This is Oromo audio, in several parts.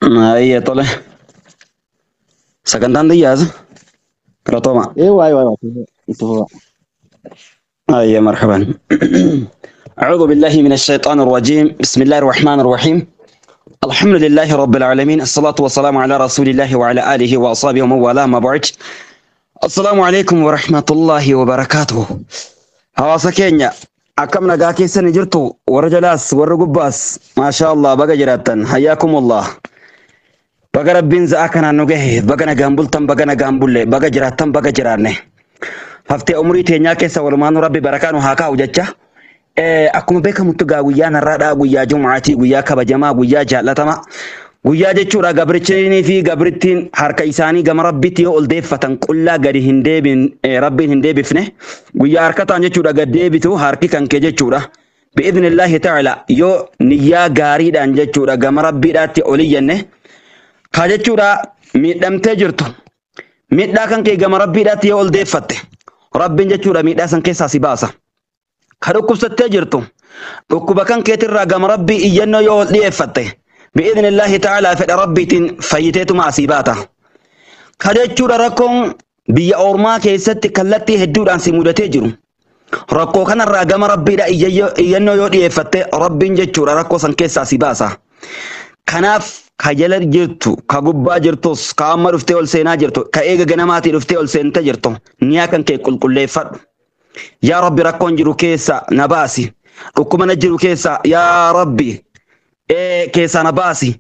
Ayyee tole. Sagantaan xiyyaasa. Galatooma. Ee waay waay waay itti fufa. أي مرحبا. أعوذ بالله من الشيطان الرجيم، بسم الله الرحمن الرحيم، الحمد لله رب العالمين، الصلاة والسلام على رسول الله وعلى آله وأصحابه ومن والاه، ما بعد، السلام عليكم ورحمة الله وبركاته. Hawaasa keenya, akkam nagaa keessan jirtu? Warra jalaas warra gubbaas, maashaa Allah, baga jiraattan, hayyaakumullah. Baga rabbiin za'a kanaan nu gahe, baga nagaan bultan, baga nagaan bulle, baga jiraattan, baga jiraanne. Haftee umurii teenyaa keessa walumaanuu rabbi barakaa nu haa kaa'u jecha. Akkuma beekamutti gaa guyyaan har'aadhaa guyyaa jum'aatii, guyyaa kabajamaa, guyyaa jaallatamaa. Guyyaa jechuudha gabrichinii fi gabrittiin harka isaanii gama rabbitti yoo ol deeffatan qullaa gadi hin deebin, rabbiin hin deebifne. Guyyaa harka ta'an jechuudha gad deebitu harki kan kee jechuudha. Bi'idhnillaahi ta'ala yoo niyyaa gaariidhaan jechuudha gama rabbiidhaatti ol iyyanne ka jechuudha miidhamtee jirtu. Miidhaa kan kee gama rabbiidhaatti yoo ol deeffatte rabbiin jechuudha miidhaa san keessaa si baasa. Ka dhukkubsattee jirtu dhukkuba kan keetirraa gama rabbii iyyannoo yoo ol dhiyeeffatte bi'idhnillaahi ta'ala fedha rabbiitiin fayyiteetuma asii baata. Ka jechuudha rakkoon biyya ormaa keessatti kallattii hedduudhaan si mudatee jiru. Rakkoo kanarraa gama rabbiidha iyyannoo yoo dhiyeeffatte rabbiin jechuudha rakkoo san keessaa si baasa. Kanaaf ka jala jirtu, ka gubbaa jirtus, ka amma dhuftee ol seenaa jirtu, ka eega ganamaatii dhuftee ol seentee jirtu, niyaa kan kee qulqulleeffadhu. Yaa Rabbi, rakkoon jiru keessa na baasi. Dhukkuba na jiru keessa yaa Rabbi keessaa na baasi.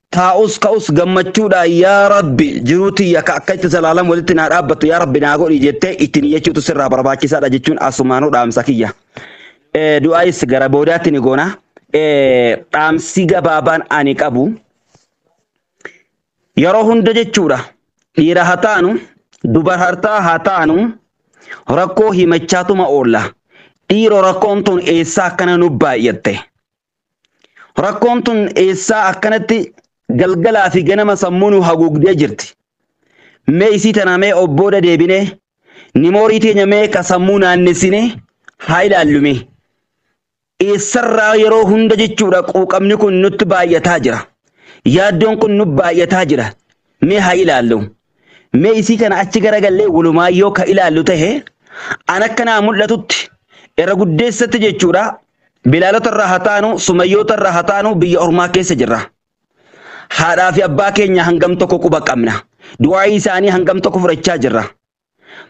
Taa'us ka'us gammachuudhaan yaa Rabbi jiruu tiyya ka akka itti zalaalam walitti naa dhaabbattu yaa Rabbi naa godhi jettee ittiin iyyachuutu sirraa barbaachisaadha jechuun asumaanuu dhaamsa kiyya. Du'aayis gara boodaatti ni goona. Dhaamsi gabaabaan ani qabu yeroo hunda jechuudha dhiira haa taanu dubartaa haa taanu rakkoo himachaatuma oolla. Dhiiroo, rakkoon tun eessaa akkana nu baay'atte? Rakkoon tun eessaa akkanatti galgalaa fi ganama sammuu nu haguugdee jirti? Mee isii tana mee obbooda deebinee nimoorii teenya mee ka sammuu naannessinee haa ilaallume. Eessarraa yeroo hunda jechuudha quuqamni kun nutti baay'ataa jira? Yaaddoon kun nu baay'ataa jira. Mee haa ilaallu. Mee isii kana achi garagallee walumaayyoo ka ilaallu tahe an akka naa mul'atutti irra guddeessatti jechuudha bilaalota irraa haa taanu, sumayyoota irraa haa taanu, biyya ormaa keessa jirra. Haadhaa fi abbaa keenya hangam tokko quba qabna? Du'aa isaanii hangam tokko fudhachaa jirra?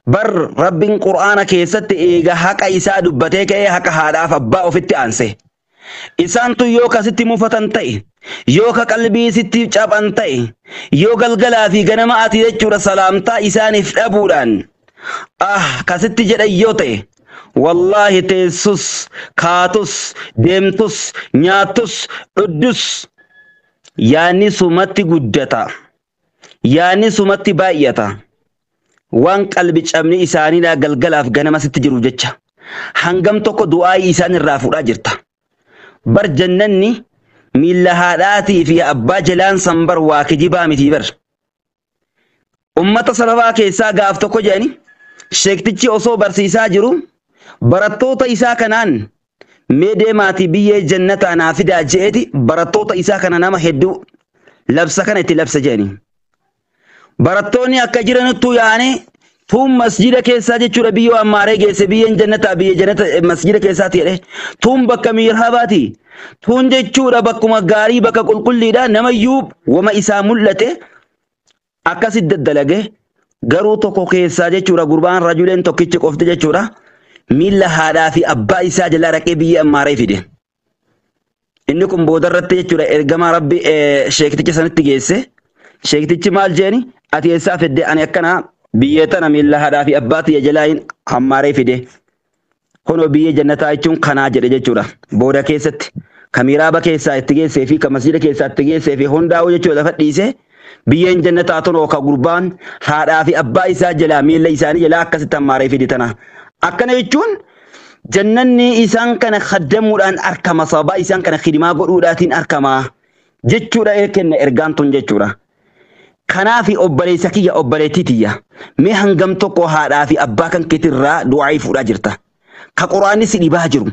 Bar rabbiin qur'aana keessatti eega haqa isaa dubbatee ka'ee haqa haadhaaf abbaa ofitti aanse. Isaantu yoo kasitti mufatan ta'e, yoo ka qalbii sitti caphan ta'e, yoo galgalaa fi ganama ati jechuudha salaamtaa isaaniif dhabuudhaan ah kasitti jedhan yoo ta'e, wallaahi teessus, kaatus, deemtus, nyaattus, dhuddus yaanni sumatti guddata. Yaanni sumatti baay'ata. Waan qalbi cabni isaaniidhaa galgalaaf ganama sitti jiruuf jecha. Hangam tokko du'aa isaan irraa fuudhaa jirta? Bar jannanni miilla haadhaatii fi abbaa jalaan san bar waa kijibaa miti bar. Ummata sababaa keessaa gaaf tokko jedhani sheektichi osoo barsiisaa jiru barattoota isaa kanaan mee deemaatii biyyee jannataa naa fidaa je'eeti barattoota isaa kana nama hedduu labsa kana itti labsa jedhani. Barattoonni akka jiranittuu yaa'anii tuun masjida keessaa jechuudha biyyoo ammaaree geesse, biyyeen jannataa biyya jannata masjida keessaati jedhe, tuun bakka miirhabaati, tuun jechuudha bakkuma gaarii, bakka qulqulliidha. Namayyuu wama isaa mul'ate akkasitti daddalage. Garuu tokko keessaa jechuudha gurbaan rajuleen tokkichi qofti jechuudha miilla haadhaa fi abbaa isaa jalaa dhaqee biyya ammaaree fide. Inni kun boodarratti jechuudha ergamaa rabbi sheekticha sanitti geesse. Sheektichi maal jeeni? Ati eessaa fidde? Ani akkana biyyee tana miilla haadhaa fi abbaa tiyya jalaa hin hammaaree fide. Kunoo biyyee jannataa jechuun kanaa jedhe jechuudha. Booda keessatti ka miraaba keessaa itti geessee fi ka masjida keessaa itti geessee fi hundaa'uu jechuudha lafa dhiisee biyyeen jannataa tunoo ka gurbaan haadhaa fi abbaa isaa jalaa miilla isaanii jalaa akkasitti hammaaree fide tana. Akkana jechuun jannanni isaan kana khaddamuudhaan arkama, sababaa isaan kana khidimaa godhuudhaatiin arkama jechuudha kenna ergaan tun jechuudha. Kanaafi obboleessa kiyya, obboleettii tiyya, mee hangam tokko haadhaa fi abbaa kan keetirraa du'aayii fuudhaa jirta? Ka quraanni si dhibaa jiru.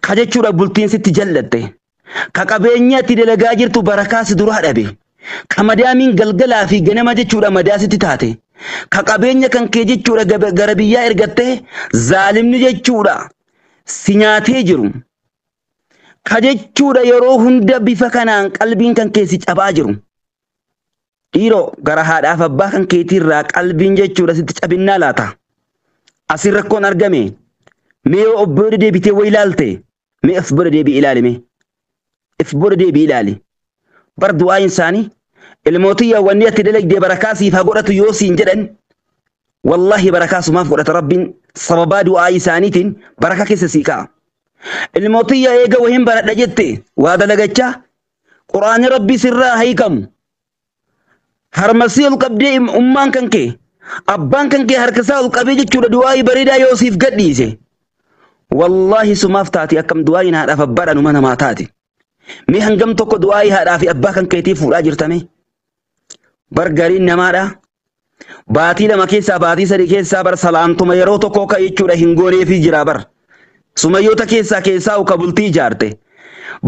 Ka jechuudha bultiin sitti jallatte. Ka qabeenya ati dalagaa jirtu barakaa si duraa dhabe. Ka madaamiin galgalaa fi ganama jechuudha madaasitti taate. Ka qabeenya kan kee jechuudha gara biyyaa ergattee zaalimni jechuudha si nyaatee jiru. Ka jechuudha yeroo hunda bifa kanaan qalbiin kan kee si cabaa jiru. Dhiiroo gara haadhaaf abbaa kan keetiirraa qalbiin jechuudha sitti cabinnaa laata. Asin rakkoon argame. Mee yoo of booda deebitee wayi ilaalte. Mee of booda deebii ilaali mee. Of booda deebii ilaali. Bar du'aa insaanii ilmootiyya wanni ati dalagdee barakaa siif haa godhatu yoo siin jedhan wallaahi barakaa sumaaf godhata rabbiin sababaa du'aa isaaniitiin barakaa keessa sii kaa'a. Ilmootiyya eega wahiin baradha jette waa dalagachaa quraanni rabbii sirraa hiikamu. Harmasii ol qabdee ummaan kan kee abbaan kan kee harkasaa ol qabee jechuudha du'aa bareedaa yoo siif gadhiise. Wallaahi sumaaf taati akkam du'aayin haadhaaf abbaadhaan uma namaa taati. Mee hangam tokko du'aayii haadhaa fi abbaa kan keetii fuudhaa jirtame? Bar gariin namaadha. Baatii 2 keessaa baatii 3 keessaa bar salaamtuma yeroo tokko ka jechuudha hin gooneefii jira bar. Sumayyoota keessaa uka bultii ijaarte.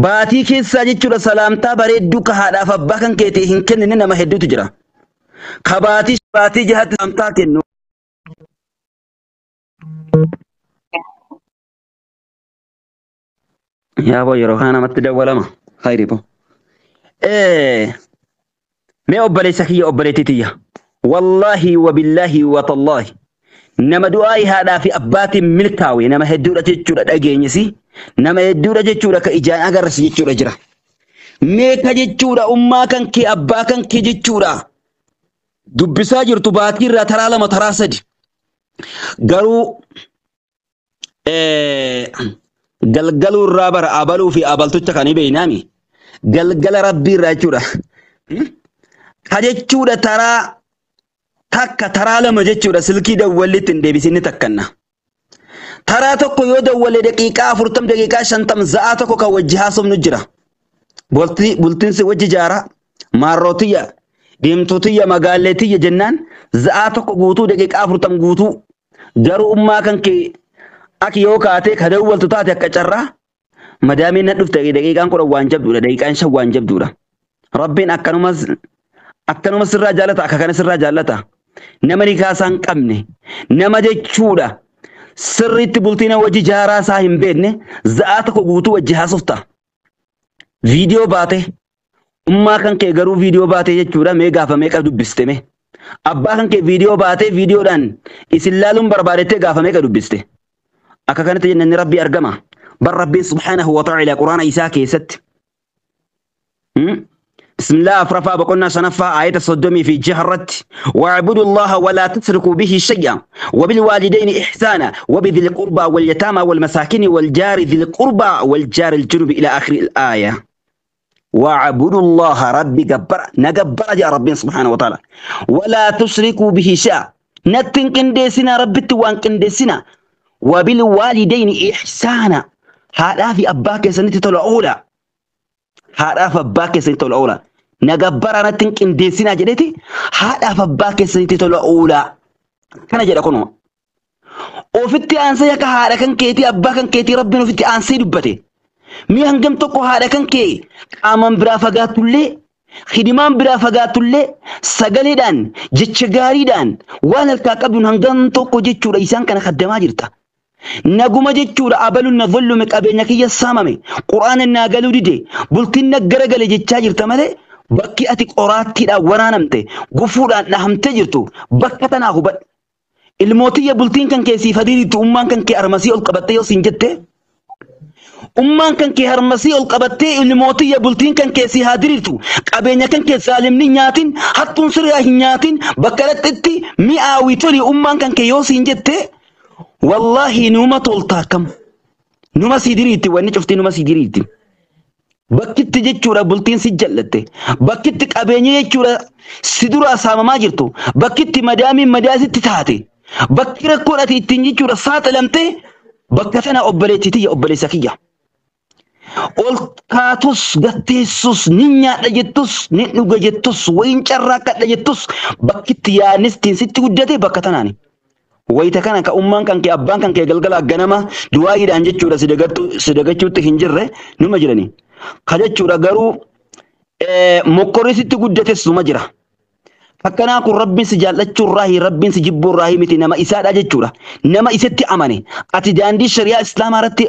Baatii keessaa jechuudha salaamtaa bareedduu ka haadhaaf abbaa kan keetii hin kennine nama hedduutu jira. Ka baatii jahatti salaamtaa kennu. Yaa boo yeroo kana namatti dawwalama. Khayri boo. Mee obboleessa kiyya obboleettii tiyya. Wallaahi wabillaahi watallaahi. Nama du'aa haadhaa fi abbaatiin milkaawe nama hedduudha jechuudha dhageenyisi. Nama hedduudha jechuudha ka ijaan agarras jechuudha jira. Mee ka jechuudha ummaa kan kee abbaa kan kee jechuudha. Dubbisaa jirtu baatii irraa taraa 2 taraa 3. Garuu galgaluu irraa bara abaluu fi abaltucha kan beeynaami. Galgala rabbii irraa jechuudha. Ka jechuudha taraa takka taraa 2 jechuudha silkii dawwallitti hin deebisinni takkanna. Taraa tokko yoo dawwalle daqiiqaa 40 daqiiqaa 50 za'aa tokko kan wajji haasofnu jira. Bultiinsi wajji jaara maarrootiyya deemtutiyya magaalleetiyya jennaan za'aa tokko guutuu daqiiqaa 40 guutuu garuu ummaa kan kee aki yoo kaatee ka dawwaltu taate akka carraa madaamiin na dhufte daqiiqaan 10 waan jabduudha daqiiqaan 5 waan jabduudha. Rabbiin akkanuma sirraa jaallata akka kana sirraa jaallata. Nama nikaasaa hin qabne nama jechuudha sirriitti bultiin wajji jaaraa isaa hin beekne za'aa tokko guutuu wajji haasofta. Viidiyoo baate ummaa kan kee garuu viidiyoo baate jechuudha mee gaafa meeqa dubbiste mee. Abbaa kan kee viidiyoo baate viidiyoodhaan isin laaluun barbaadettee gaafa meeqa dubbiste. Akka kanatti jennaan rabbii argama. Bar rabbiin subhaanahu wa ta'ala quraana isaa keessatti. بسم الله أفرفا بقولنا شنفا آية الصدومي في جهرت واعبدوا الله ولا تشركوا به شيئا وبالوالدين إحسانا وبذي القربى واليتامى والمساكين والجار ذي القربى والجار الجنب إلى آخر الآية. واعبدوا الله ربي جبر نجبر يا ربي سبحانه وتعالى ولا تشركوا به شيئا نتن كندسنا ربي توان كندسنا وبالوالدين إحسانا هذا في أباك سنتي طلعولا هذا في أباك سنتي طلعولا نجبر نتن كندسنا جدتي هذا في أباك سنتي طلعولا كنا جدا كنوا وفتي أنسى يا كهذا كان كيتي أباك كان كيتي ربنا وفتي أنسى دبتي mi hangam tokko haadha kan kee qaamaan biraa fagaatullee hidimaan biraa fagaatullee sagaleedhaan jecha gaariidhaan waan harkaa qabduun hangam tokko jechuudha isaan kana kaddamaa jirta. Naguma jechuudha abaluun na zullume qabeenya kiyya saamame quraana naa galuu dide bultiin na garagale jechaa jirta malee bakki ati qoraattiidhaan waraanamte gufuudhaan dhahamtee jirtu bakka tanaa hubadhu. Ilmootiyya bultiin kan kee siif hadiiritti ummaan kan kee armasii ol qabattee yoo siin jette ummaan kan kee harmasii ol qabattee ilmootiyya bultiin kan kee si haadiriirtu qabeenya kan kee saalimni nyaatin hattuun sirraa hin nyaatin bakka dhaqxetti mi'aawii toli ummaan kan kee yoo siin jette wallaahi numa tolta akkam numa sii diriirti wanni cufti numa sii diriirti. Bakkitti jechuudha bultiin si jallatte bakkitti qabeenya jechuudha si duraa saamamaa jirtu bakkitti madaamiin madaasitti taate bakki rakkoon ati ittiin jechuudha saaxilamte bakka tana obboleettii tiyya obboleessa kiyya. Ol kaatus gatteessus ni nyaadha jettus ni dhuga jettus wayin carraaqqadha jettus bakkitti yaadnistiin sitti guddate bakka tanaani. Wayita kana ka ummaan kan kee abbaan kan kee galgala ganama du'aayiidhaan jechuudha si dagachuutti hin jirre numa jirani. Ka jechuudha garuu mokkorri sitti guddates numa jira. Akkanaa kun rabbiin si jaallachuurraahi rabbiin si jibbuurraahi miti nama isaadha jechuudha. Nama isatti amane ati daandii shari'aa islaamaa irratti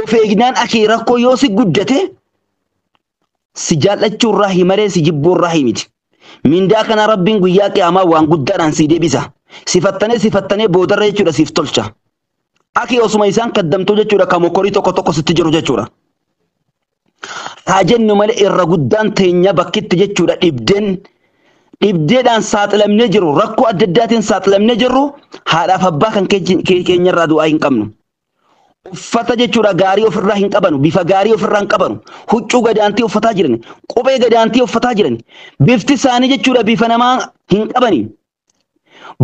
of eegnaan akee rakkoo yoo si guddate si jaallachuurraahi malee si jibbuurraahi miti. Mindaa kana rabbiin guyyaa qiyaamaa waan guddaadhaan si deebisa. Sifattanee sifattanee boodarra jechuudha siif tolcha. Akee osuma isaan kaddamtuu jechuudha kan mokkorii tokko tokko sitti jiru jechuudha. Haa jennu malee irra guddaan teenya bakkitti jechuudha dhibdeen. Dhibdeedhaan saaxilamnee jirru rakkoo adda addaatiin saaxilamnee jirru haadhaaf abbaa kan keenyarraa du'aa hin qabnu. Uffata jechuudha gaarii ofirraa hin qabanu, bifa gaarii ofirraa hin qabanu, huccuu gadaantii uffataa jiran, kophee gadaantii uffataa jiran, bifti isaanii jechuudha bifa namaa hin qabani.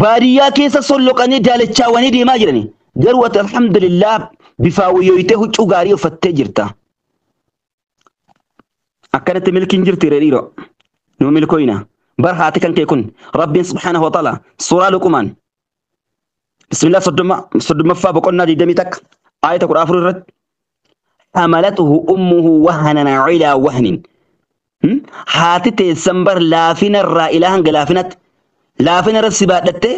Baadiyyaa keessa solloqanii daalachaawwanii deemaa jiran. Garuu ati alhamdulillah bifaa wayyooyitee huccuu gaarii uffattee jirta. Akkanatti milkiin jirti dhiiroo. Nu milkooyna. Bar haati kan kee kun rabbiin subhaanahu wa ta'ala suuraa Luqmaan bismillah 30ffaa boqonnaa 21 aayata 14 irratti hamalatuhu ummuhu wahanan ilaa wahnin. Haati teessan bar laafina irraa ilaa hanga laafinatti laafina irratti si baadhattee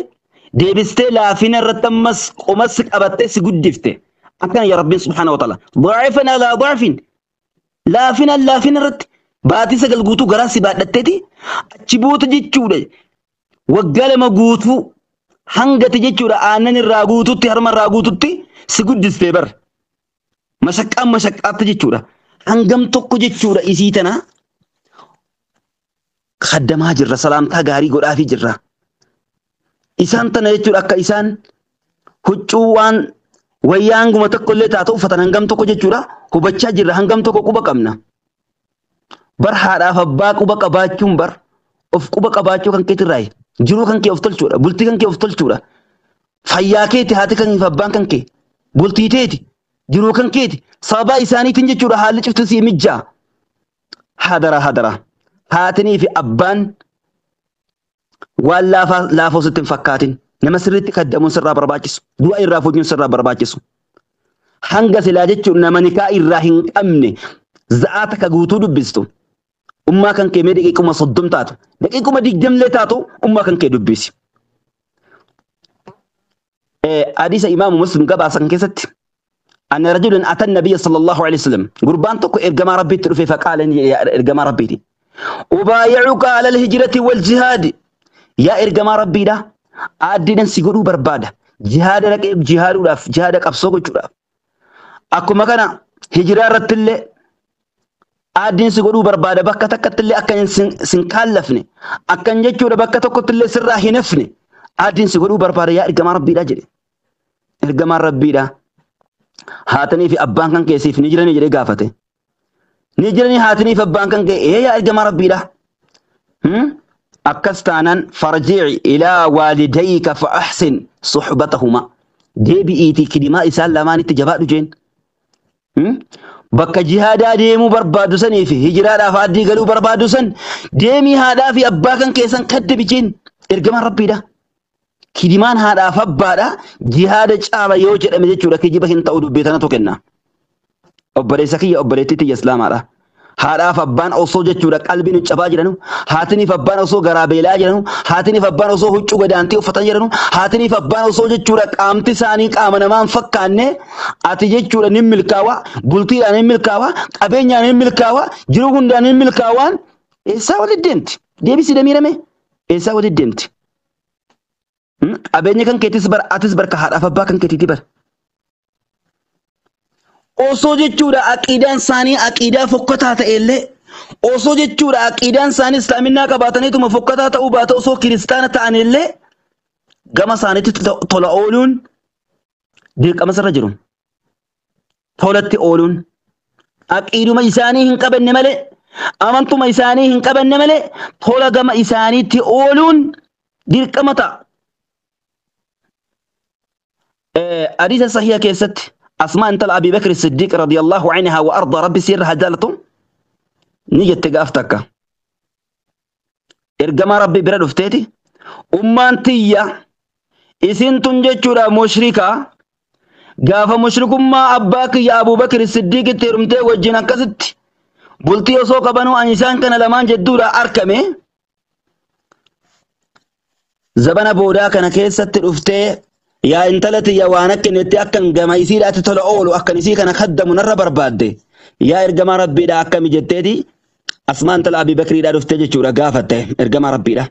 deebistee laafina irratti ammas qomas qabattee si guddifte. Akkana yaa rabbiin subhaanahu wa ta'ala da'ifan alaa da'ifin laafina laafina irratti baatii 9 guutuu garaa si baadhatteeti achi buutu jechuudha. Waggaa 2 guutuu hangati jechuudha aannan irraa guututti harma irraa guututti si guddistee bar. Mashaqqaan mashaqqaatti jechuudha. Hangam tokko jechuudha isii tana kaddamaa jirra salaamtaa gaarii godhaafii jirra. Isaan tana jechuudha akka isaan huccuu waan wayyaa hanguma tokko illee taatu uffatan hangam tokko jechuudha hubachaa jirra hangam tokko quba qabna. Bar haadhaaf abbaa quba qabaachuun bar of quba qabaachuu kan keetirraayi. Jiruu kan kee of tolchuudha. Bultii kan kee of tolchuudha. Fayyaa keeti haati kan abbaan kan kee. Bultii teeti. Jiruu kan keeti. Sababa isaaniitiin jechuudha haalli cufti sii mijjaa. Hadara hadara. Haatinii fi abbaan waan laafoo sitti hin fakkaatin. Nama sirriitti kaddamuun sirraa barbaachisu. Du'a irraa fuudhuun sirraa barbaachisu. Hanga silaa jechuun nama nikaa irraa hin qabne za'aa takka guutuu dubbistu. Ummaa kan kee mee daqiiquma 30 taatu, daqiiquma 20 taatu ummaa kan kee dubbisi. Hadiisa Imaamu Muslim gabaasan keessatti anna rajulan ata nabiyya sallallahu alaihi wasallam gurbaan tokko ergamaa rabbiitti dhufe faqaala ergamaa rabbiiti. Ubaayi'uka ala alhijrati wal jihaad. Yaa ergamaa rabbiidha aaddiidhaan si godhuu barbaada. Jihaada dhaqee jihaaduudhaaf jihaada qabsoo gochuudhaaf. Akkuma kana hijiraa irratti illee aaddiin si godhuu barbaada bakka takkatti illee akka sin kaallafne akkan jechuudha bakka tokkotti illee sirraa hin hafne aaddiin si godhuu barbaada yaa ergamaa rabbiidha jedhe. Ergamaan rabbiidha haatanii fi abbaan kan keessiif ni jiranii jedhee gaafate. Ni jiranii haatanii fi abbaan kan kee ee yaa ergamaa rabbiidha. Akkas taanaan farji'i ilaa waalidayka fa ahsin suhbatahuma. Deebi'iitii kidimaa isaan lamaanitti jabaadhu jeen. Bakka jihaadaa deemuu barbaadu sanii fi hijiraadhaaf aaddii galuu barbaadu san deemii haadhaa fi abbaa kan keessan kadda bijeen ergamaan rabbiidha. Kidimaan haadhaaf abbaadha jihaada caala yoo jedhame jechuudha kijiba hin ta'u dubbii tanatu kenna. Obboleessa kiyya obboleettii tiyya islaamaadha. Haadhaaf abbaan osoo jechuudha qalbiin cabaa jiranu, haatiniif abbaan osoo garaa beelaa jiranu, haatiniif abbaan osoo huccuu gadaantii uffatan jiranu, haatiniif abbaan osoo jechuudha qaamti isaanii qaama namaa hin fakkaanne ati jechuudha ni milkaawa, bultiidhaan ni milkaawa, qabeenyaan ni milkaawa, jiruu hundaan ni milkaawaan eessaa walitti deemti? Deebisii damiirame eessaa walitti deemti? Qabeenya kan keetis bar atis barka haadhaaf abbaa kan keetiiti bar. Osoo jechuudha aqiidaan isaanii aqiidaa fokkataa ta'e illee osoo jechuudha aqiidaan isaanii islaaminaa qabaataniituma fokkataa ta'uu baate osoo kiristaana ta'an illee gama isaaniitti tola ooluun dirqama sirra jiru. Tolatti ooluun aqiiduma isaanii hin qabanne malee amantuma isaanii hin qabanne malee tola gama isaaniitti ooluun dirqama ta'a. Hadiisa sahiha keessatti Asmaa intala Abii Bakr Siddiq radiyallahu anha wa arda rabbi sirra haa jaalatu ni jette gaaf takka. Ergamaa rabbi bira dhufteeti ummaan tiyya Isin tun jechuudha mushrika. Gaafa mushrikummaa abbaa kiyya Abubakar Siddiiqitti heerumtee wajjin akkasitti bultii osoo qabanuu ani isaan kana lamaan jedduudha arkame. Zabana boodaa kana keessatti dhuftee yaa intala tiyya waan akka inni akkan gama isiidhaatti tola oolu akkan isii kana kaddamu narra barbaadde. Yaa ergamaa rabbiidha akkami jetteeti Asmaa intala Abii Bakriidha dhuftee jechuudha gaafatte ergamaa rabbiidha.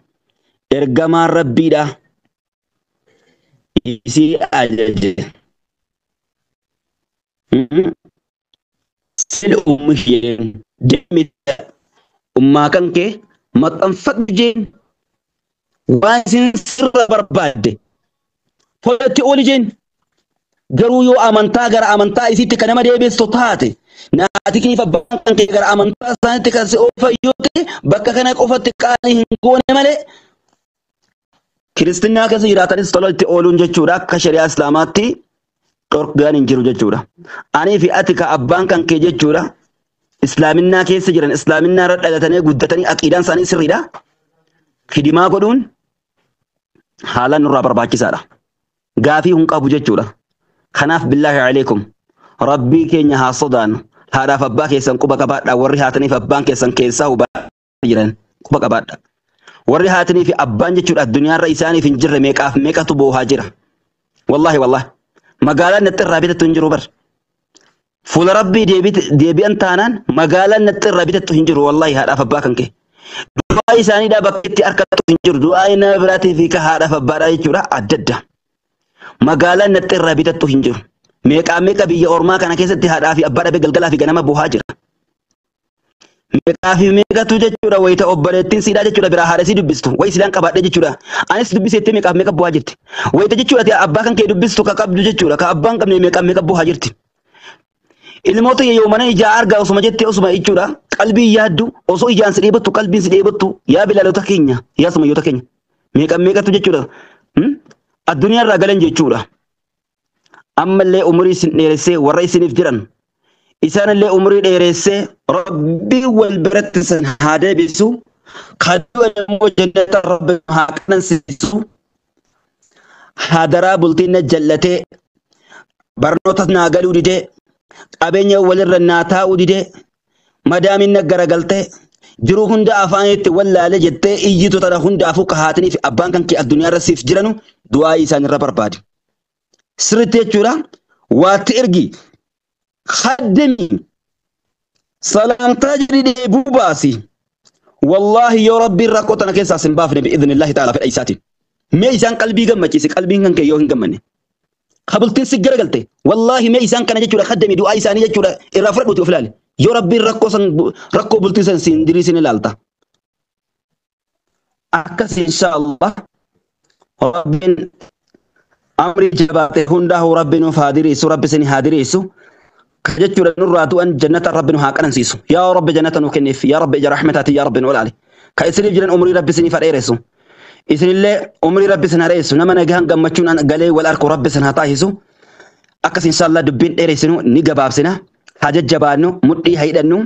Ergamaan rabbiidha isii ajaje. Sil ummisheen deemite ummaa kan kee maxxanfadhu jeen waan isin sirra barbaadde tolatti ooli jeen. Garuu yoo amantaa gara amantaa isiitti kan nama deebistu taate naati kee fi abbaan kan kee gara amantaa isaaniitti kan si oofan yoo ta'e bakka kana qofatti qaalii hin goone malee kiristinnaa keessa jiraatanis tola itti ooluun jechuudha akka shari'aa islaamaatti dhorkaan hin jiru jechuudha. Anii fi ati ka abbaan kan kee jechuudha islaaminaa keessa jiran islaaminaa irra dhalatanii guddatanii aqiidaan isaanii sirriidha. Hidimaa godhuun haalaan nurraa barbaachisaadha. Gaafii hin qabu jechuudha. Kanaaf billaahi aleekum rabbii keenya haa sodaannu. Haadhaaf abbaa keessan quba qabaadha. Warri haataniif abbaan keessan keessaa hubaa jiran quba qabaadha. Warri haatanii fi abbaan jechuudha addunyaarra isaaniif hin jirre meeqaaf meeqatu boohaa jira. Wallaahi wallaahi. Magaalaan natti irraa bitattu hin jiru bar. Fuula rabbii deebi'an taanaan magaalaan natti irraa bitattu hin jiru wallaahi haadhaaf abbaa kan kee. Du'aa isaaniidhaa bakka itti harkattu hin jiru. Du'aa nama biraatii fi ka haadhaaf abbaadhaa jechuudha adda adda. Magaalaan natti irraa bitattu hin jiru. Meeqaa meeqa biyya ormaa kana keessatti haadhaa fi abbaa dhabee galgalaa fi ganama boohaa jira. Meeqaa fi meeqatu jechuudha wayita obboleettiin siidhaa jechuudha biraa haadha isii dubbistu wayi siidhaan qabaadhee jechuudha. Anis dubbiseettee meeqaaf meeqa boohaa jirti. Wayita jechuudha abbaa kan kee dubbistu ka qabdu jechuudha ka abbaan qabne meeqaaf meeqa boohaa jirti. Ilmoota yoo mana ijaa argaa osuma jettee osuma jechuudha qalbii yaaddu osoo ijaan si dheebattu qalbiin si dheebattu yaa bilaalota keenya yaa sumayyoota keenya meeqa meeqatu jechuudha addunyaarraa galan jechuudha. Ammallee umurii isin dheeressee warra isiniif jiran isaanillee umurii dheeressee rabbii wal biratti san haa deebisu kadu'a immoo jannata rabbi haa qanansiisu. Hadaraa bultiin na jallatee barnoota naa galuu didee qabeenya walirra naa taa'uu didee madaamiin na garagaltee jiruu hunda afaanitti wallaale jettee iyyitu tana hundaafuu ka haatanii fi abbaan kan kee addunyaarra siif jiranu du'aa isaanirra barbaadi. Sirriitti jechuudha waatti ergi haddami salaamtaa jedhi dheebuu baasi. Wallaahi yoo rabbiin rakkoo tana keessaa sin baafne bi'idhnillaahi ta'ala fedha isaatiin. Mee isaan qalbii gammachiise qalbiin kan kee yoo hin gammanne. Kabultiin si garagalte wallaahi mee isaan kana jechuudha haddami du'aa isaanii jechuudha irraa fudhadhuuti of ilaali. Yoo rabbiin rakkoo san rakkoo bultii san siin diriisin ilaalta. Akkas inshaallah rabbiin amri jabaate hundaa'u rabbi nuuf haa diriisu rabbi isin haa diriisu. Jechuudha nurraa du'an jannata rabbi nu haa qanansiisu. Yaa rabbi jannata nu kenniif yaa rabbi ija rahmataati yaa rabbi nu olaali. Ka isiniif jiran umrii rabbi isiniif haa dheeressu. Isinillee umrii rabbi isin haa dheeressu. Nama nagaan gammachuun galee wal arku rabbi isin haa taasisu. Akkas inshaallah dubbiin dheeressinu ni gabaabsina. Haa jajjabaannu mudhii haa hidhannu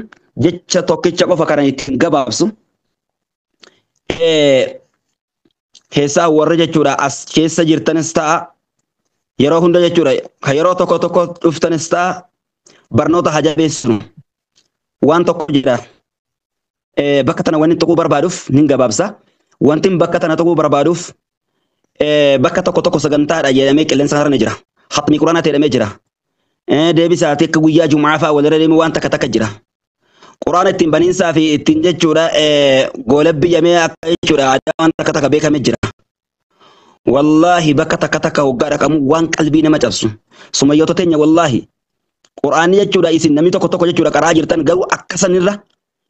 jecha tokkicha qofa kana ittiin gabaabsu. Keessaa warri jechuudha as keessa jirtanis ta'a yeroo hunda jechuudha ka yeroo tokko tokko dhuftanis ta'a barnoota haa jabeessinu. Waan tokko jira bakka tana wanni tuquu barbaaduuf nin gabaabsa. Wanti bakka tana tuquu barbaaduuf bakka tokko tokko sagantaadha jedhamee qilleensa kanarra ni jira. Khatmii quraanaa jedhamee jira. Deebisaati akka guyyaa jumaa fa'aa walirra deemee waan takka takka jira. Quraana ittiin baniinsaa fi ittiin jechuudha goolabbi jedhamee akka jechuudha aadaa waan takka takka beekamee jira. Wallaahi bakka takka takka hoggaa dhaqamu waan qalbii nama cabsu. Sumayyoota teenya wallaahi quraanni jechuudha isin namni tokko tokko jechuudha qaraa jirtan garuu akka sanirra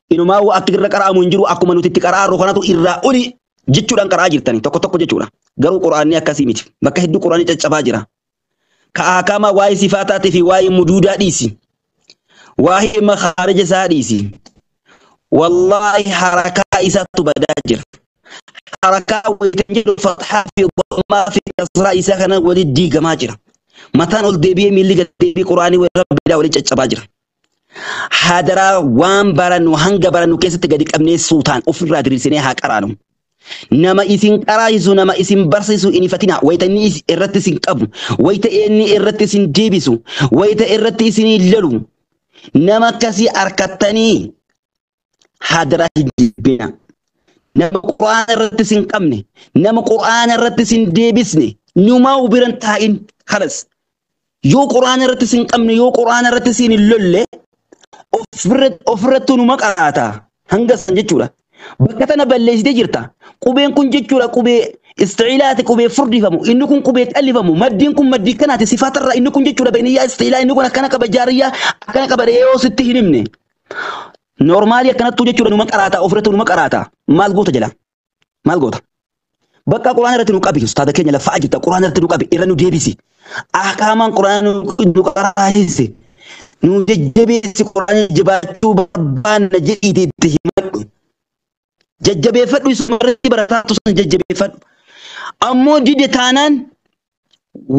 inumaa akka irra qara'amu hin jiru akkuma nuti itti qara'arru kanatu irraa oli jechuudhaan qara'aa jirtani tokko tokko jechuudha. Garuu quraanni akkasii miti. Bakka hedduu quraanni caccabaa jira. Ka ahkaamaa waa'ee sifaataatii fi waa'ee muduudaa dhiisi. Waa'ee makaarija isaa dhiisi. Wallaahi harakaa isaatu badaa jira. Harakaa wayitan jedhu fatxaa fi dhammaa fi kasraa isaa kana walitti diigamaa jira. Mataan ol deebi'ee miilli gad deebi'ee quraanii rabbiidhaa walitti caccabaa jira. Hadaraa waan barannu hanga barannu keessatti gadi qabnee suutaan ofirraa diriirsinee haa qaraanu. Nama isin qaraayisu, nama isin barsiisu hin ifatina. Wayita inni irratti isin qabu, wayita inni irratti isin deebisu, wayita irratti isin lolu. Nama akkasii harkattanii hadaraa hin jibbina. Nama Qur'aana irratti isin qabne, nama Qur'aana irratti isin deebisne, numaa biran taa'in halas. Yoo Qur'aana irratti isin qabne, yoo Qur'aana irratti isin hin lolle, ofirratti numa qaraata. Hanga san jechuudha. Bakka tana balleessitee jirta. Qubeen kun jechuudha qubee isti'ilaati, qubee furdifamu. Inni kun qubee qallifamu. Maddiin kun maddii kanaati sifaatarraa inni kun jechuudha bainiyyaa isti'ilaa inni kun akkana qaba jaariyyaa akkana qaba yoo sitti hin himne. Noormaalii akkanattuu jechuudha numa qaraata ofirratti numa qaraata. Maal goota jala? Maal goota? Bakka Qur'aana irratti nu qabi ustaada keenya lafaa jirta Qur'aana irratti nu qabi irra nu deebisi. Ahkaamaan Qur'aana nu qaraasisi. Nu jajjabeessi Qur'aana jabaachuu barbaanna jedhiitii itti himadhu. Jajjabeeffadhu isuma irratti barataa san jajjabeeffadhu. Ammoo dide taanaan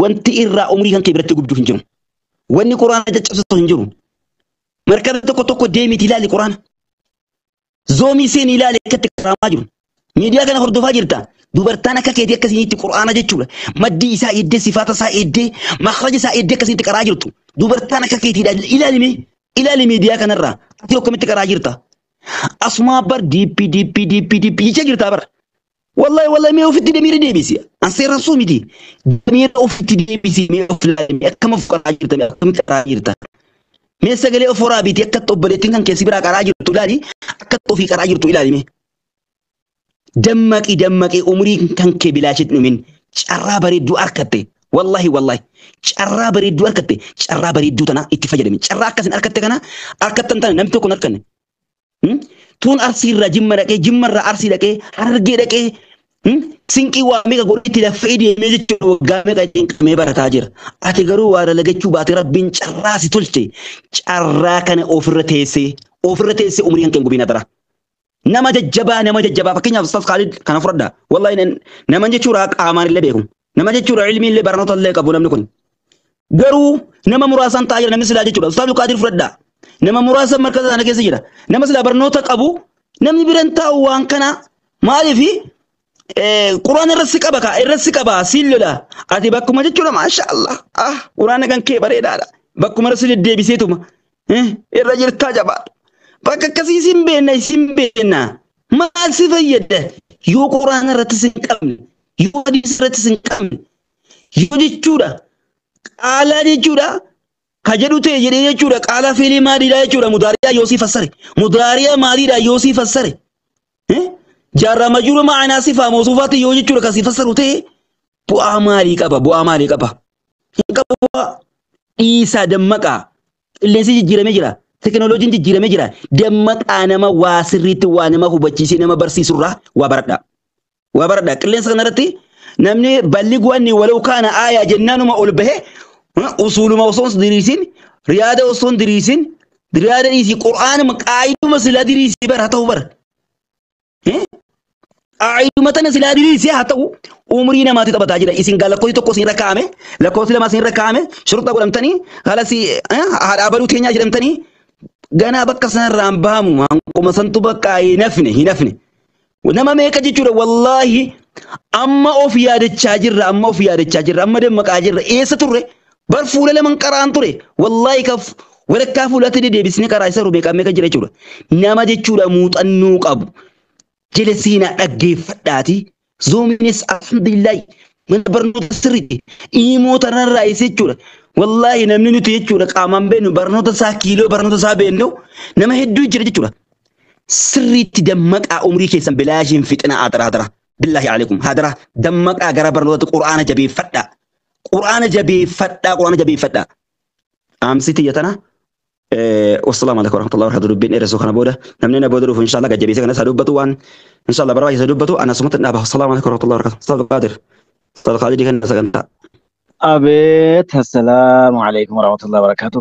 wanti irraa umrii kan kee biratti gubdu hin jiru. Wanni Qur'aana caccabsitu hin jiru. Markaba tokko tokko deemiti ilaali Qur'aana. Zoomii seenii ilaali akkatti qaraamaa jiru. Miidiyaa kana hordofaa jirta. Dubartaan akka keetii akkasitti Qur'aana jechuudha. Maddii isaa eeddee, sifaata isaa eeddee, makhraja isaa eeddee akkasitti qaraa jirtu. Dubartaan akka keetiidha. Ilaali ilaali miidiyaa kanarraa. Ati akkamitti qaraa jirta? Asumaa bar diippii diippii diippii diippii jecha jirta bar. Wallahi wallahi mee ofitti damiira deebisi. An seeraan suu miti. Damiira ofitti deebisi mee of ilaali akkam of qaraa jirta mee akkamitti qaraa jirta? Mee sagalee of waraabiiti akkatti obboleettiin kan keessi biraa qaraa jirtu ilaali akkatti ofii qaraa jirtu ilaali mee. Dammaqi dammaqi umrii kan kee bilaashitti dhumin carraa bareedduu harkatte wallahi wallahi carraa bareedduu harkatte carraa bareedduu tana itti fayyadami carraa akkasin harkatte kana harkattan tana namni tokko hin harkanne. Tuun arsiirraa jimma dhaqee jimmarraa arsii dhaqee harargee dhaqee sinqii waa meeqa godhee itti laffee deemee jechuudha waggaa meeqa cinqamee barataa jira. Ati garuu waa dalagachuu baate rabbiin carraa si tolche carraa kana ofirra teessee umrii kan kee hin gubiin adara. Nama jajjabaa fakkeenyaaf Ustaaz Khaalid kana fudhadha. Wallahi nama jechuudha qaamaan illee beeku. Nama jechuudha ilmi illee barnoota illee qabu namni kun. Garuu nama muraasaan taa'aa jira namni silaa jechuudha. Ustaaz Qaadir fudhadha. Nama muraasa markaza sana keessa jira. Nama silaa barnoota qabu namni biran taa'u waan kana maaliif Qur'aana irratti qaba ka irratti qaba siin lola. Ati bakkuma jechuudha maasha Allah. Ah Qur'aana kan kee bareedaadha. Bakkuma irratti deddeebiseetuma. Irra jirtaa jabaadha. Bakka akkasii siin beenna siin beenna. Maal si fayyada? Yoo Qur'aana irratti sin qabne, yoo hadiisa irratti sin qabne, yoo jechuudha qaalaa jechuudha ka jedhu ta'e jedhee jechuudha qaalaa fiilii maaliidha jechuudha mudaariyaa yoo sii fassare mudaariyaa maaliidha yoo sii fassare jaarraa majuura ma'anaa sifaa moosuufaatti yoo jechuudha ka sii fassaru ta'e bu'aa maalii qaba bu'aa maalii qaba hin qabu bu'aa dhiisaa dammaqaa qilleensi jijjiiramee jira. Teknooloojiin jijjiiramee jira. Dammaqaa nama waa sirriitti waa nama hubachiisee nama barsiisurraa waa baradha. Waa baradha. Qilleensa kanarratti namni balli guwanni walau kaana aayaa jennaanuma ol bahe usuuluma osoo diriirsin riyaada osoo diriirsin riyaada dhiisii qur'aanuma qaayiduma silaa diriirsii bara haa ta'u bara. Qaayiduma tana silaa diriirsee haa ta'u umrii namaatti taphataa jira. Isin gaa lakkoofsi tokko isin irra kaa'ame lakkoofsi lama isin irra kaa'ame shurxa godhamtanii haala haadha abaluu teenyaa jedhamtanii ganaa bakka sanarraan bahamu hanquma santu bakka hin hafne hin hafne. Nama meeqa jechuudha wallaahi amma of yaadachaa jirra amma of yaadachaa jirra amma dammaqaa jirra eessa turre bar fuula laman qaraan ture wallaahi kaf walakkaa fuulatti deddeebisnee karaa isa meeqa meeqa jira jechuudha. Nama jechuudha muuxannoo qabu jala seenaa dhaggeeffadhaati zoomiinis alhamdulillahi mana barnoota sirriitti dhimoota irraa isa jechuudha. Wallaahi namni nuti jechuudha qaamaan beeknu barnoota isaa kiiloo barnoota isaa beeknu nama hedduu jira jechuudha. Sirriitti dammaqaa umrii keessan bilaashiin fixina hadara hadara. Billaahi alaikum hadara dammaqaa gara barnoota Qur'aana jabeeffadhaa. Qur'aana jabeeffadhaa Qur'aana jabeeffadhaa. Dhaamsi tiyya tana wassalaamu alaikum warahmatullahi wabarakatuh dubbiin dheeressuu kana booda namni na booda dhufu inshallah gajjabeessee kana isaa dubbatu waan inshallah barbaachisa dubbatu ana sumatti dhaaba. Assalaamu alaikum warahmatullahi wabarakatuh. Ustaaz Qaadir. Ustaaz Qaadir kan sagantaa. Abeet assalaamu alaikum warahmatullahi wabarakatuh.